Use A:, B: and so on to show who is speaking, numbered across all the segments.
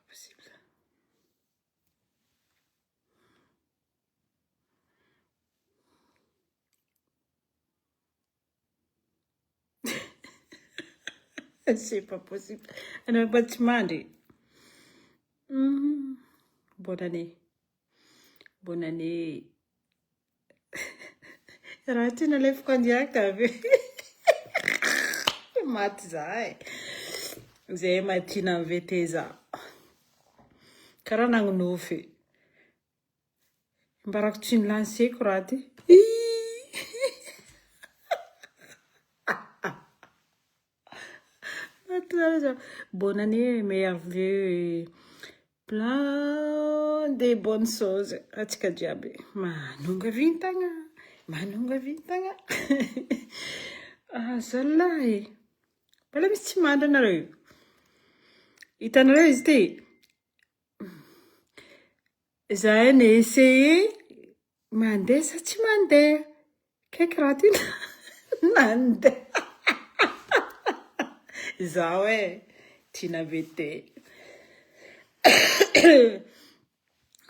A: possible. C'est pas possible. Anareo mba tsy mandry. Mhm. Bonne année. Bonne année. Raha ty nalefako en direct avy. Maty za e. Zay matina VT za. Karaha nagnonofy. Ambarako tsy nilanceko raha ty. Bonne année, meilleurs vœux, plein de bonnes choses antsika jiaby. Manonga vintagna, manonga vintagna. Ah, zalahy. Mbola misy tsy mandry anareo. Hitanareo izy ty. Zahay ni essayer mandeha sa tsy mandeha. Kaiky raha ty nandeha. Zaho e, tiana VT.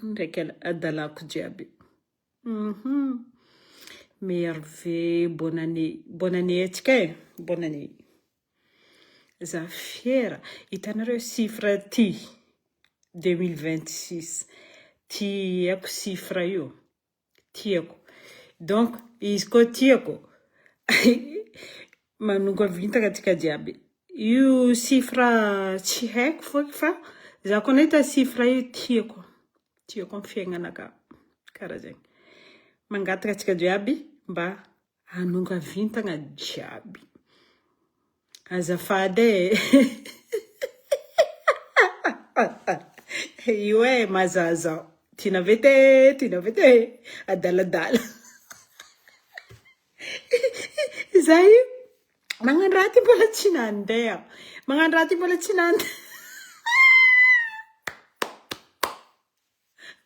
A: Ndraiky adalako jiaby. Mhm. Merveille, bonne année. Bonne année antsika e. Bonne année. Za fiera. Hitanareo chiffre ty 2026. Tiako chiffre io. Tiako. Donc, izy koa tiako. Manonga vintana antsika jiaby. Io chiffre tsy haiko foky fa za koa nahita chiffre io tiako. Tiako amin'ny fiaignanakahy. Karaha zegny. Mangataka antsika jiaby mba hanonga vintana jiaby. Azafady e. Io e mazaza. Tiana vete, tiana vete. Adaladala. Za io magnano raha ty mbola tsy nandeha. Magnano raha ty mbola tsy nandeha.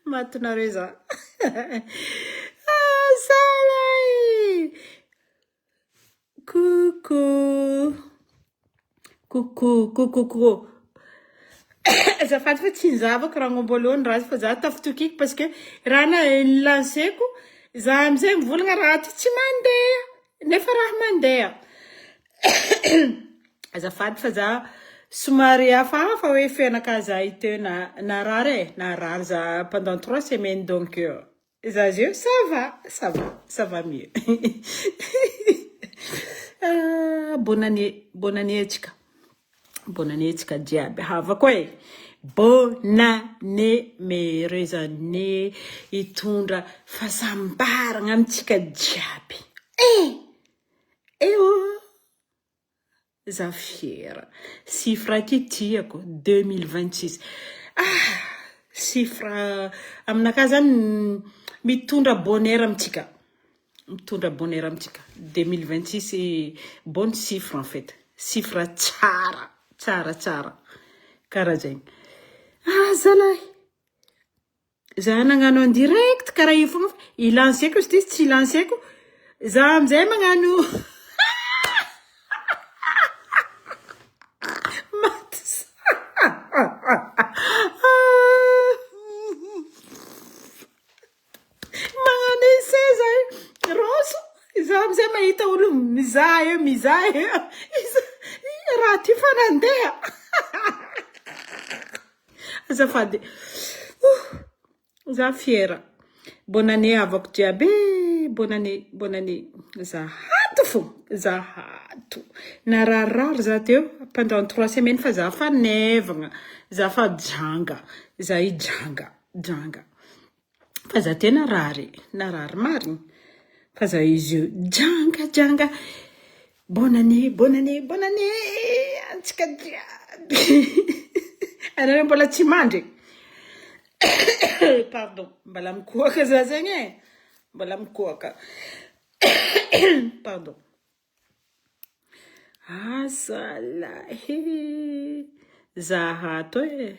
A: Matinareo za. Ah, zalahy. Coucou. Coucou, coucou, coucou. Azafady fa tsy nizavako raha voalohany raha fa za tafitokiky parce que raha na lanceko za amizay mivolagna raha ty tsy mandeha nefa raha mandeha. Azafady fa za somary hafahafa hoe fiainaka za io teo na narary e, narary za pendant 3 semaines donc za zio ça va, ça va, ça va mieux. Ah, bonne année, bonne année antsika. Bonne année antsika jiaby havako e. Bonne année, meilleures années hitondra fahasambarana amintsika jiaby. Eh! Eh oh! Za fiera. Chiffre ty tiako 2026. Ah, chiffre aminakahy zany mitondra bonheur amintsika. Mitondra bonheur amintsika. 2026 bonne chiffre en fait. Chiffre tsara, tsara tsara. Karaha zegny. Ah, zalahy. Za nagnano en direct karaha io fogna fa ilanceko izy ty tsy ilanceko. Za amizay magnano maty za. Magnano essai za io. Roso. Za amizay mahita olo mizaha eo mizaha eo. Raha ty fa nandeha. Azafady. Za fiera. Bonne année havako jiaby e. Bonne année, bonne année. Za hato fo. Za hato. Nararirary za teo pendant 3 semaines fa za fa nevagna. Za fa janga. Za i janga. Janga. Fa za teo narary. Narary marigny. Fa za izy io janga janga. Bonne année, bonne année, bonne année antsika jiaby. Anareo mbola tsy mandry. Pardon, mbola mikohaka za zegny e. Mbola mikohaka. Pardon. Azalahy. Za hato e.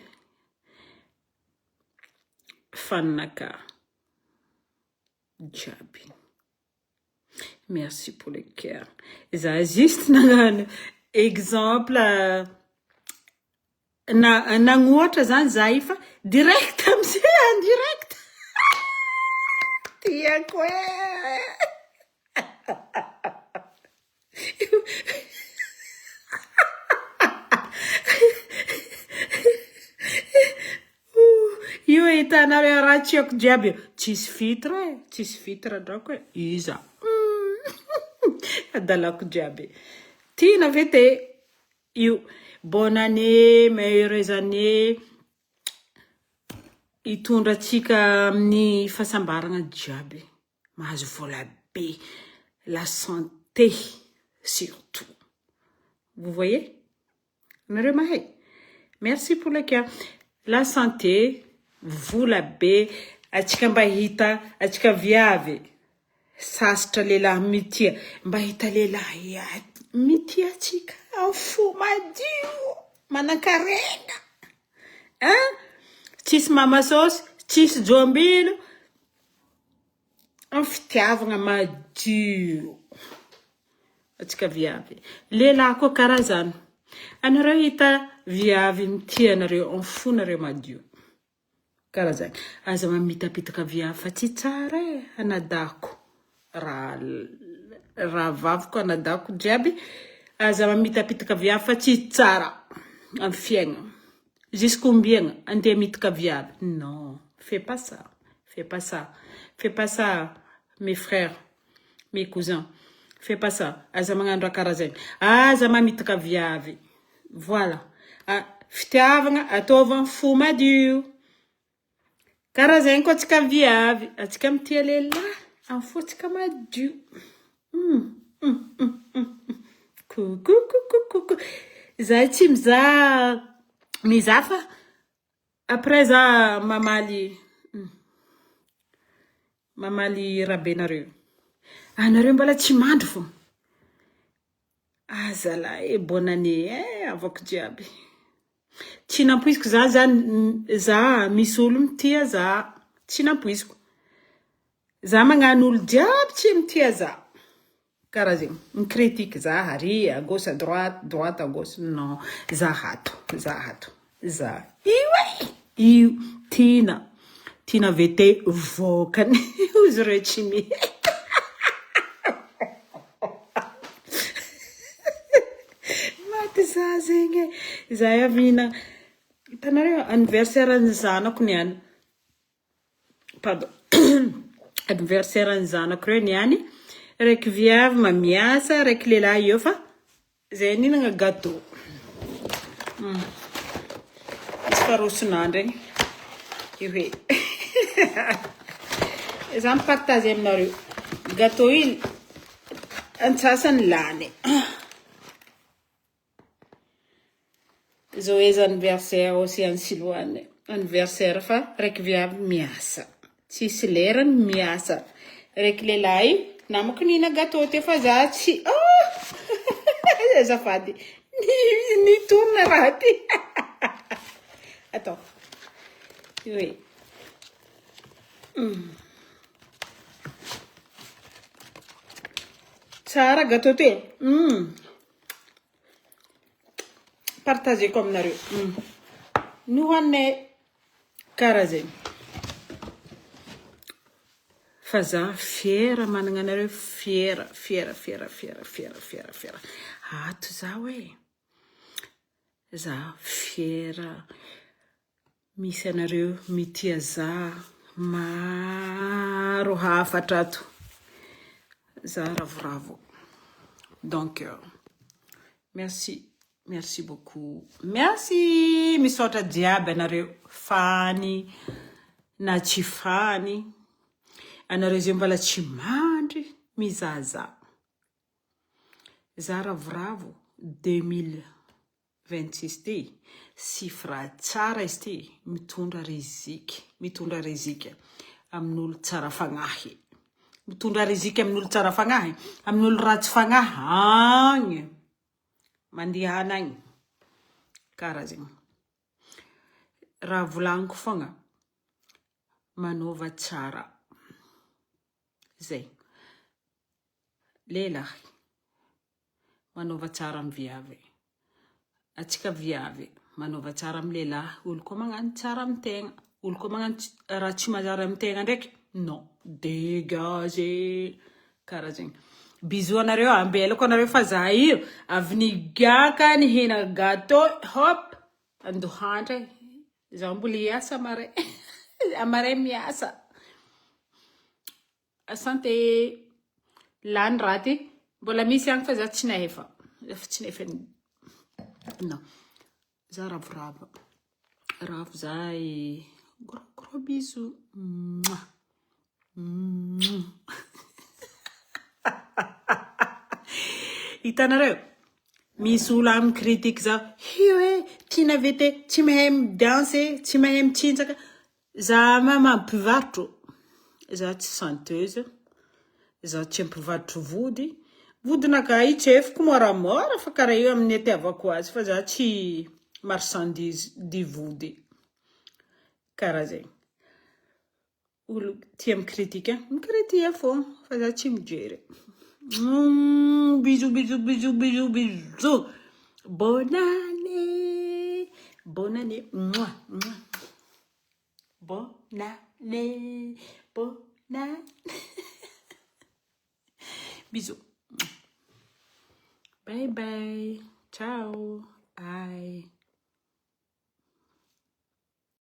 A: Fanaka jiaby. Merci pour le cœur. Za juste nagnano exemple. Na nagnohatra zany za io fa direct amizay en direct. Tiako e. Io ahitanareo raha tsy haiko jiaby io. Tsisy filtre e, tsisy filtre drako e. Iza? Adalako jiaby. Tiana ve te io? Bonne année, meilleures années. Hitondra antsika amin'ny fahasambarana jiaby. Mahazo vola be. La santé surtout. Vous voyez? Nareo mahay? Merci pour le cœur. La santé, vola be, atsika mba hita, atsika viavy, sasitra lehilahy mitia, mba hita lehilahy mitia atsika, fo madio, manankarena. Hein? Tsisy mama saosy, tsisy joambilo, Amin'ny fitiavagna madio antsika viavy. Lehilahy koa karaha zany. Anareo hita viavy mitia anareo amin'ny fonareo madio. Karaha zany. Aza mamitapitaka viavy fa tsy tsara e anadahiko. Raha rahavaviko anadahiko jiaby aza mamitapitaka viavy fa tsy tsara amin'ny fiainana. Jusqu'ombiagna andeha hamitaka viavy? Non, fais pas ça, fais pas ça, fais pas ça mes frères, mes cousins, fais pas ça, aza magnano raha karaha zegny, aza mamitaka viavy, voilà, fitiavagna ataovy amin'ny fo madio, karaha zegny koa antsika viavy, antsika mitia lehilahy amin'ny fontsika madio. Coucou coucou coucou. Za tsy mizaha mizaha fa après za mamaly mamaly rabenareo. Anareo mbola tsy mandry fô. Azalahy e bonne année eh avako jiaby. Tsy nampoiziko za zany za misy olo mitia za. Tsy nampoiziko. Za magnano olo jiaby tsy mitia za. Karaha zegny. Mi-critique za ary à gauche à droite, droite à gauche. Non, za ato, za ato. Za io e! Io Tiana. Tiana VT vokany. Ozy reo tsy mi. Maty za zegny e. Za avy nihina hitanareo anniversaire ny zanako niany. Pardon. Anniversaire ny zanako reo niany. Raiky viavy mamiasa, raiky lehilahy eo fa zay nihinagna gâteau. Izy fa rosinandro igny. Io hoe. Za mi-partager aminareo. Gâteau iny antsasany lany. Joyeux anniversaire aussi an'i Siloane. Anniversaire fa raiky viavy miasa. Tsisy lerany miasa. Raiky lehilahy namako nihina gâteau teo fa za tsy oh! Azafady. Nitonona raha ty. Attends. Oui. Tsara gâteau ty. Partageko aminareo. Nohaninay karaha zegny. Fa za fiera managna anareo fiera fiera fiera fiera fiera fiera fiera. Ato za hoe. Za fiera misy anareo mitia za maro hafatra ato. Za ravoravo. Donc merci merci beaucoup. Merci misaotra jiaby anareo fany na tsy fany anareo zay mbola tsy mandry mizahazaha. Za ravoravo 2026 ty chiffre tsara izy ty mitondra riziky mitondra riziky amin'olo tsara fagnahy mitondra riziky amin'olo tsara fagnahy amin'olo ratsy fagnahy agny mandehana agny karaha zegny raha volagniko fogna manova tsara zay lehilahy manaova tsara amin'ny viavy atsika viavy. Manaova tsara amin'ny lehilahy, olo koa magnano tsara amin'ny tegna. Olo koa magnano raha tsy manjary amin'ny tegna ndraiky, non, dégagé. Karaha zegny. Bisous anareo, ambelako anareo fa za io avy nigaka nihina gâteau, hop, andohantra e. Za mbola hiasa amaray. Amaray miasa. Santé. Lany raha ty. Mbola misy agny fa za tsy nahefa. Efa tsy nahefa. Non. Za ravoravo. Ravo za e. Gros gros bisous. Mouah. Mouah. Hitanareo? Misy olo any mi-critique za. Io e, tiana vete, tsy mahay mi-danse, tsy mahay mitsinjaka. Za mama mpivarotro. Za tsy chanteuse. Za tsy mpivarotro vody. Vodinakahy itsefoko moramora fa karaha io amin'ny itiavako azy fa za tsy marchandise du vody. Karaha zegny. Olo tia mi-critique, mi-critique fogna fa za tsy mijery. Bisous bisous bisous bisous bisous. Bonne année. Bonne année. Mouah, mouah. Bonne année. Bonne année. Bisous. Bye bye. Ciao. Bye.